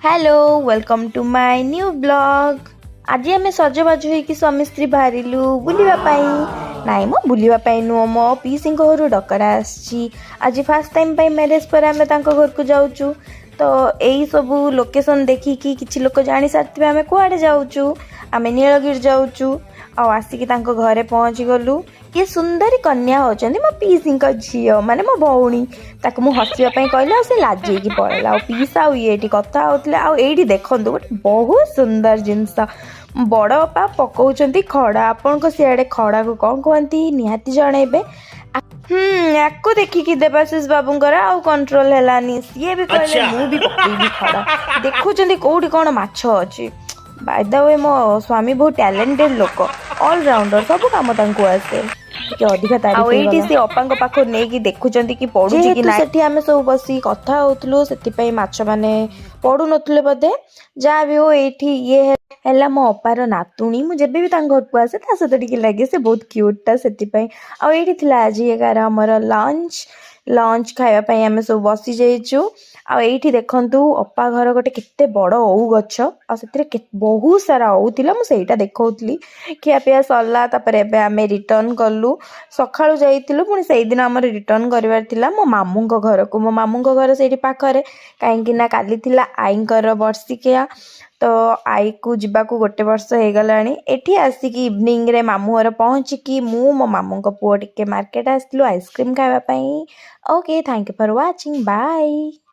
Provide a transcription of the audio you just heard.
Hello, welcome to my new vlog. ଆଜି ଆମେ ସଜବାଜ ହେଇକି ସ୍ୱାମୀ ସ୍ତ୍ରୀ ବାହାରିଲୁ ବୁଲିବା ପାଇଁ। ନାଇଁ ମ, ବୁଲିବା ପାଇଁ ନୁହଁ, ମୋ ପିଇସିଙ୍କ ଘରୁ ଡକରା ଆସିଛି। ଆଜି ଫାର୍ଷ୍ଟ ଟାଇମ୍ ପାଇଁ ମ୍ୟାରେଜ୍ ପରେ ଆମେ ତାଙ୍କ ଘରକୁ ଯାଉଛୁ। ତ ଏଇ ସବୁ ଲୋକେସନ୍ ଦେଖିକି କିଛି ଲୋକ ଜାଣି ସାରିଥିବେ ଆମେ କୁଆଡ଼େ ଯାଉଛୁ। ଆମେ ନୀଳଗିରି ଯାଉଛୁ। ଆଉ ଆସିକି ତାଙ୍କ ଘରେ ପହଞ୍ଚି ଗଲୁ। ଇଏ ସୁନ୍ଦରୀ କନ୍ୟା ହେଉଛନ୍ତି ମୋ ପିଇସିଙ୍କ ଝିଅ, ମାନେ ମୋ ଭଉଣୀ। ତାକୁ ମୁଁ ହସିବା ପାଇଁ କହିଲି ଆଉ ସେ ଲାଜେଇକି ପଳେଇଲା। ଆଉ ପିଇସା ଆଉ ଇଏ ଏଇଠି କଥା ହଉଥିଲେ। ଆଉ ଏଇଠି ଦେଖନ୍ତୁ ଗୋଟେ ବହୁତ ସୁନ୍ଦର ଜିନିଷ, ବଡ଼ ବାପା ପକଉଛନ୍ତି ଖଡ଼ା। ଆପଣଙ୍କ ସିଆଡ଼େ ଖଡ଼ାକୁ କ'ଣ କୁହନ୍ତି, ନିହାତି ଜଣେଇବେ। ୟାକୁ ଦେଖିକି ଦେବାଶିଷ ବାବୁଙ୍କର ଆଉ କଣ୍ଟ୍ରୋଲ ହେଲାନି। ସିଏ ବି କହିଲେ, "ମୁଁ ବି ପକେଇବି ଖଡ଼ା।" ଦେଖୁଛନ୍ତି କୋଉଠି କ'ଣ ମାଛ ଅଛି। ବାଇ the we, ମୋ ସ୍ୱାମୀ ବହୁତ ଟ୍ୟାଲେଣ୍ଟେଡ୍ ଲୋକ, ଅଲରାଉଣ୍ଡର, ସବୁ କାମ ତାଙ୍କୁ ଆସେ। ଟିକେ ଅଧିକା ତାରିଫ। ଆଉ ଏଇଠି ସେ ଅପାଙ୍କ ପାଖକୁ ନେଇକି ଦେଖୁଛନ୍ତି କି ପଡୁଛି କି ନାହିଁ। ସେଠି ଆମେ ସବୁ ବସି କଥା ହଉଥିଲୁ, ସେଥିପାଇଁ ମାଛ ମାନେ ପଡୁନଥିଲେ ବୋଧେ। ଯାହା ବି ହଉ, ଏଇଠି ଇଏ ହେଲା ମୋ ଅପାର ନାତୁଣୀ। ମୁଁ ଯେବେ ବି ତାଙ୍କ ଘରକୁ ଆସେ, ତା ସହିତ ଟିକେ ଲାଗେ। ସେ ବହୁତ କ୍ୟୁଟ୍ଟା ସେଥିପାଇଁ। ଆଉ ଏଇଠି ଥିଲା ଆଜି ଏଗାର ଆମର ଲଞ୍ଚ। ଲଞ୍ଚ ଖାଇବା ପାଇଁ ଆମେ ସବୁ ବସି ଯାଇଛୁ। ଆଉ ଏଇଠି ଦେଖନ୍ତୁ, ଅପା ଘର ଗୋଟେ କେତେ ବଡ଼ ଓଉ ଗଛ ଆଉ ସେଥିରେ ବହୁତ ସାରା ଓଉ ଥିଲା, ମୁଁ ସେଇଟା ଦେଖାଉଥିଲି। ଖିଆପିଆ ସରିଲା, ତାପରେ ଏବେ ଆମେ ରିଟର୍ନ କଲୁ। ସକାଳୁ ଯାଇଥିଲୁ, ପୁଣି ସେଇଦିନ ଆମର ରିଟର୍ନ କରିବାର ଥିଲା ମୋ ମାମୁଁଙ୍କ ଘରକୁ। ମୋ ମାମୁଁଙ୍କ ଘର ସେଇଠି ପାଖରେ। କାହିଁକି ନା କାଲି ଥିଲା ଆଈଙ୍କର ବର୍ଷିକିଆ, ତ ଆଈକୁ ଯିବାକୁ ଗୋଟେ ବର୍ଷ ହେଇଗଲାଣି। ଏଠି ଆସିକି ଇଭିନିଂରେ ମାମୁଁ ଘର ପହଞ୍ଚିକି ମୁଁ, ମୋ ମାମୁଁଙ୍କ ପୁଅ ଟିକେ ମାର୍କେଟ ଆସିଥିଲୁ ଆଇସ୍କ୍ରିମ୍ ଖାଇବା ପାଇଁ। Okay, thank you for watching, bye.